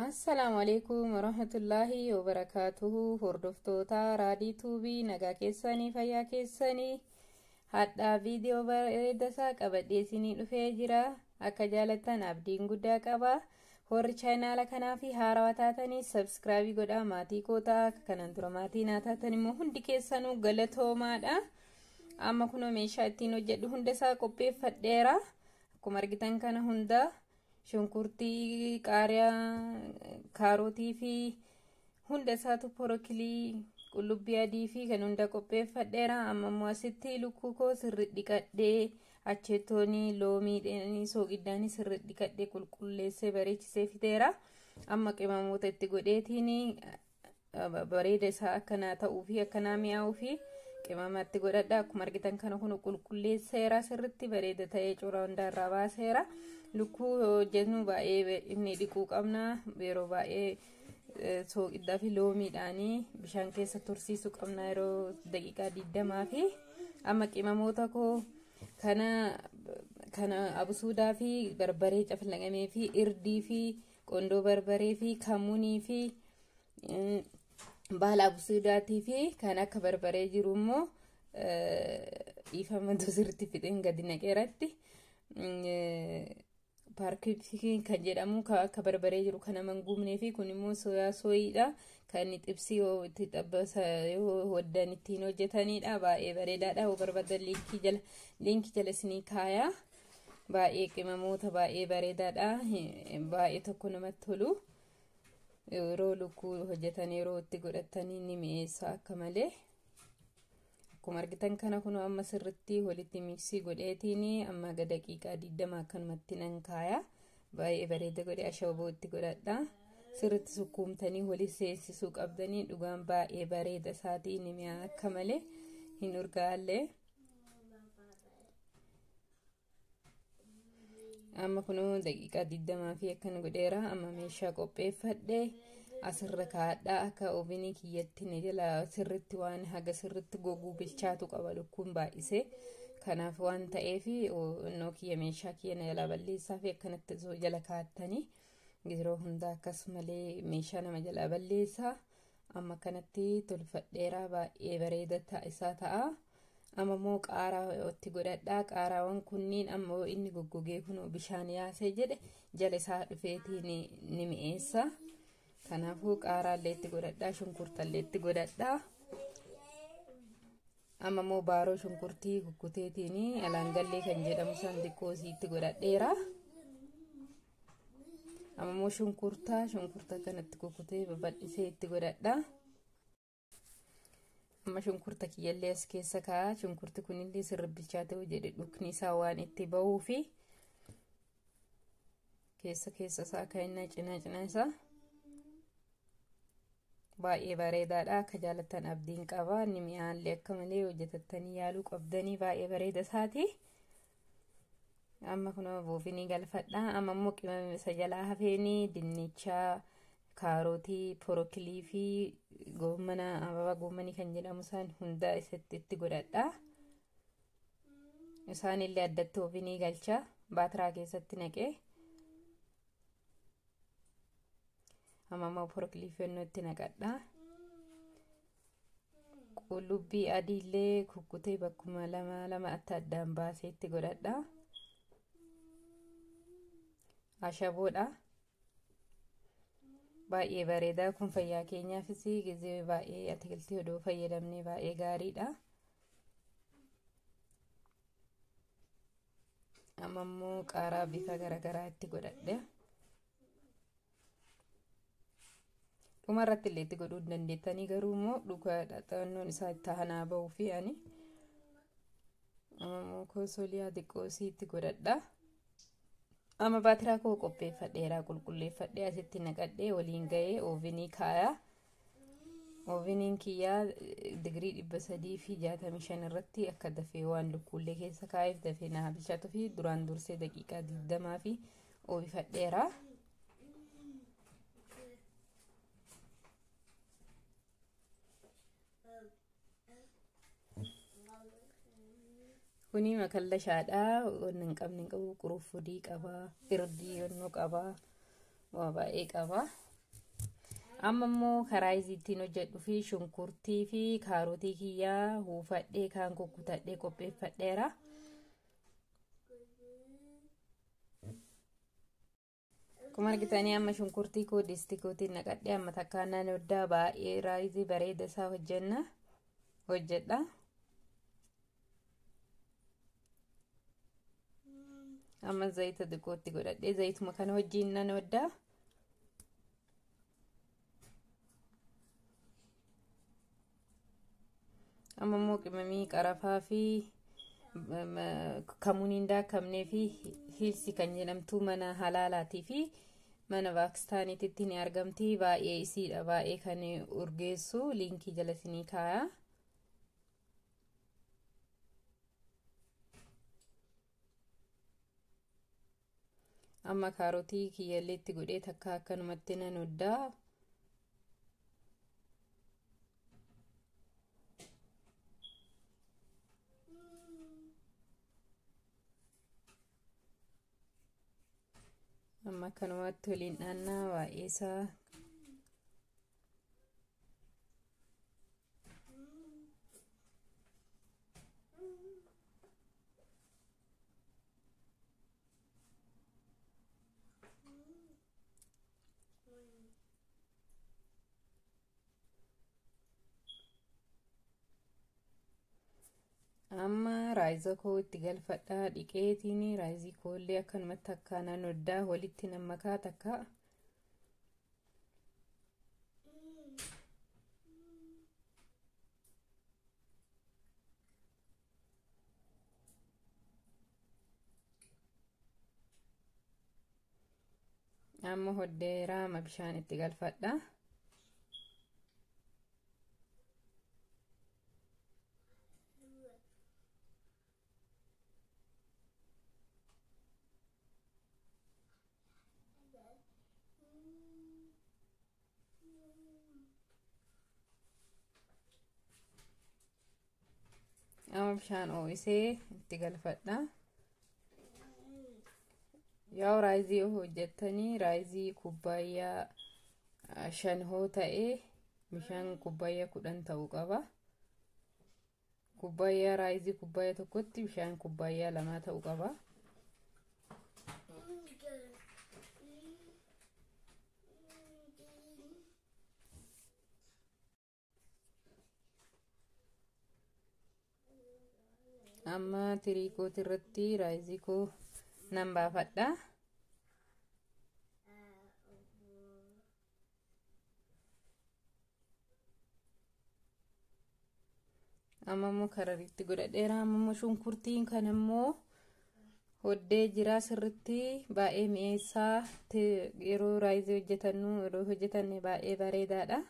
Assalaamu alaikum warahmatullaahi wabarakaatuhu. Hordoftoota Raadii Tuubii, nagaa keessanii, fayyaa keessanii? Hadhaa viidiyoo bareedasaa qabadhee isinii dhufee jira. Akka jaalattan abdiin guddaa qaba. Warri chaayinaala kanaa fi haarawaa taatanii subscribe godhaa maatii kootaa. Kanan dura maatii naa taatan immoo hundi keessanuu galatoomaadha. Amma kunoo meeshaa ittiin hojjedhu hunda isaa qopheeffadheera. Akkuma argitan kana hunda shunkurtii, qaariyaa, kaarotii fi hunda isaatu, porokilii, qullubbii adii fi kan hunda qopheeffadheera. Amma immoo asitti lukkuu koo sirri dhiqadhee, acheettoonii, loomiidhaan, sooqiddaan sirri dhiqadhee, qulqulleessee, bareechisee fiteera. Amma qimamoota itti godheetiin bareeda isaa akkanaa ta'uu fi akkanaa mi'aawuu fi qimamatti godhadha. Akkuma argitan kana kun qulqulleesseera, sirritti bareeda ta'ee cura hundaarraa baaseera. Lukkuu hojjennu baay'ee inni dhiquu qabna. Yeroo baay'ee sooqiddaa fi loomiidhaanii bishaan keessa tursiisuu qabna yeroo daqiiqaa 20. Fi amma qimamoota koo kana absuudaa fi barbaree cafalaqamee fi irdii fi qondoo barbaree fi kamunii fi baala absuudaatii fi kan akka barbaree jiru immoo, dhiifamatu, sirriitti fixeen gadi naqeeratti. Paarkii kan jedhamu kan akka barbaree jiru kan nama hin guubnee fi kun immoo soyaa sooyiidha. Kan inni xibsii yoo itti xabbasa yoo hoddan ittiin hojjetanidha. Baay'ee bareedaadha. Yoo barbaadan liinkii jala isinii kaayaa. Baay'ee qimamoota baay'ee bareedaadha. Baay'ee tokko namatti tolu. Yeroo lukkuu hojjetan yeroo itti godhatanii ni mi'eessa akka malee. Akkuma argitan kana kun amma sirritti walitti mix godheetiin amma daqiiqaa 20 akkanumatti nan kaaya. Baay'ee bareeda godhee ashaboo itti godhadha. Sirritti sukkuumtanii wali seensisuu qabdanii. Dhugaan baay'ee bareeda isaatii, ni mi'aa akka malee, hin urgaallee. Amma kunoo daqiiqaa 20 fi akkana godheera. Amma meeshaa qopheeffadhe asirra kaa'adha. Akka ovenii kiyyatti ni jala sirritti waan haga sirritti goguu bilchaatu qaba lukkuun baay'isee. Kanaaf waan ta'eef onnoo kiyya meeshaa kiyya na jalaa balleessaa fi akkanatti osoo jala kaa'attanii yeroo hundaa akkasumallee meeshaa nama jalaa balleessaa. Amma kanatti tolfadheera, baay'ee bareeda isaa ta'a. Amma immoo qaaraa itti godhadha. Qaaraawwan kunniin amma inni goggogee kun bishaan yaasee jedhe jala isaa dhufeetiin ni mi'eessa. Kanaafuu qaaraallee itti godhadha, shunkurtallee itti godhadha. Amma immoo baaroo shunkurtii kukkuteetiin alaangallee kan jedhamu san xiqqoo itti godhadheera. Amma immoo shunkurtaa kanatti kukkutee babal'isee itti godhadha. Amma shunkurta kiyyallee as keessa kaa'a. Shunkurti kunillee sirri bilchaatee jedhe dhukni isaa waan itti bahuu fi keessa keessa isaa kaa'inna, cinaa cinaa isaa. Baay'ee bareedaadha. Akka jaalattan abdiin qaba. Inni mi'aallee akka malee, hojjetattanii yaaluu qabdanii, baay'ee bareeda isaati. Amma kunoo ovenii galfadha. Amma immoo qimama isa jalaa hafeenii dinnichaa, kaarotii, porokilii fi goommana, ababa goommanii kan jedhamu isaan hunda isatti itti godhadha. Isaan illee addatti ovenii galcha, baatiraa keessatti naqee. Amma immoo porokilii fennoo itti naqadha. Qullubbii adiillee kukkutee bakkuma lama lama adda addaan baasee itti godhadha. Ashaboodha. Baay'ee bareedaa kun, fayyaa keenyaafis gizee baay'ee atikiltii odoo fayyadamnee baay'ee gaariidha. Amma immoo qaaraa bifa garaagaraa itti godhadhe. Dhuma irratti illee itti godhuu dandeettanii, garuu immoo dhugaadha xannoon isaa itti hanaa bahuu fi ani amma immoo koosoliyaa xiqqoo isii itti godhadha. Amma baatiraa koo qopheeffadheeraa, qulqulleeffadhee asitti naqadhee waliin ga'ee ovenii kaayaa. Oveniin kiyyaa digirii 365 irratti akka dafee waan lukkuullee keessa kaa'eef dafee naa bilchaatuu fi duraan dursee daqiiqaa 20 fi oofifadheera. Kuni makallashaadha. Wanni hin qabne hin qabu. Qurunfudii qaba. Irdii onnoo qaba. Waa baay'ee qaba. Amma immoo karaa ittiin hojjedhu fi shunkurtii fi kaarotii kiyyaa huufadhee kaan kukkutadhee qopheeffadheera. Akkuma argitanii amma shunkurtii koo distii kootiin naqadhee amma takkaan nan hoddaa baay'ee raayizii bareeda isaa hojjedha. Amma zayita xiqqootti godhadhee zayituma kana wajjin nan hoddaa. Amma immoo qimamii qarafaa fi kamuun hin daakamnee fi hiilsi kan jedhamtu mana halaalaatii fi mana paakistaaniitti ni argamti. Baay'ee isiidha, baay'ee kan urgeessu liinkii jala isinii kaa'a. Amma kaarotii kiyyalleetti godhee takka akkanumatti nan hoddaa. Amma akkanumatti waliin dhaannaa baay'ee isaa. Amma raayiza koo itti galfadhaa dhiqeetiin raayizii koollee akkanumatti akkaanaan hoddaa walitti nan makaa takka. Amma hoddeeraa amma bishaan itti galfadha. Amma bishaan ho'isee itti galfadha. Yoo raayizii hojjettanii raayizii kubbaayyaa 5 hoo ta'e bishaan kubbaayyaa 10 ta'uu qaba. Kubbaayyaa raayizii kubbaayyaa tokkotti bishaan kubbaayyaa 2 ta'uu qaba. Amma tirii kooti irratti raayizii koo nan baafadha. Amma immoo kararitti godhadheera. Amma immoo shunkurtiin kan immoo hoddee jira sirritti baay'ee mi'eessaa yeroo raayizii hojjetannu yeroo hojjetanne baay'ee bareedaadha.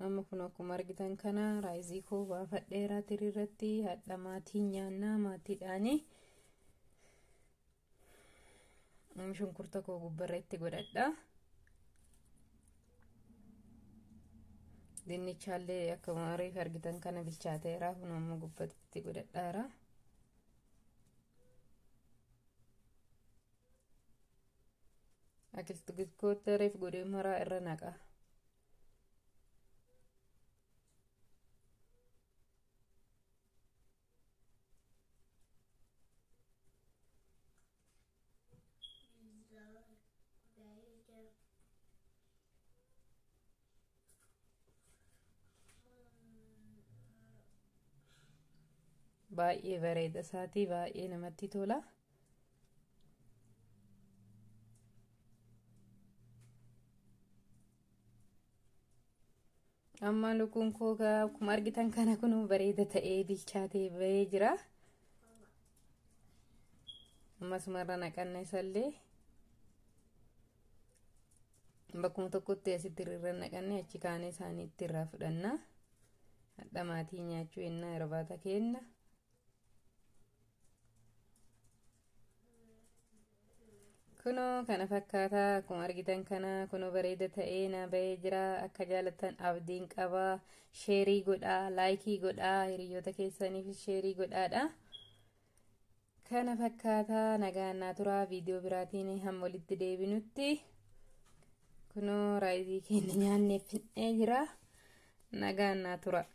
Amma kun akkuma argitan kana raayizii koo baafadheera tirii irratti hadha maatiin nyaannaa maatiidhaani. Shunkurta koo gubbarra itti godhadha. Dinnichaallee akkuma reefu argitan kana bilchaateera kun ammoo gubbatti godhadhaara. Akiltu reefu godhee maraa irra naqa. Baay'ee bareeda isaatii baay'ee namatti tola. Amma lukkuun koo akkuma argitan kana kun bareeda ta'ee bilchaatee bahee jira. Ammasuma naqanna isallee bakkuma tokkotti asitti irra naqanne achi kaanee isaaniitti irraa fudhanna. Hadha maatii nyaachuu ennaa irbaata kenna. Kunoo kana fakkaataa akkuma argitan kana kunoo bareeda ta'ee na bahee jira. Akka jaalattan abdiin qaba. Share godhaa, like godhaa, hiriyoota keessaniif share godhaadha. Kana fakkaataa, nagaan naa turaa, viidiyoo biraatiin hamma walitti deebinutti. Kunoo rice keenya nyaannee fixnee jira. Nagaan naa tura.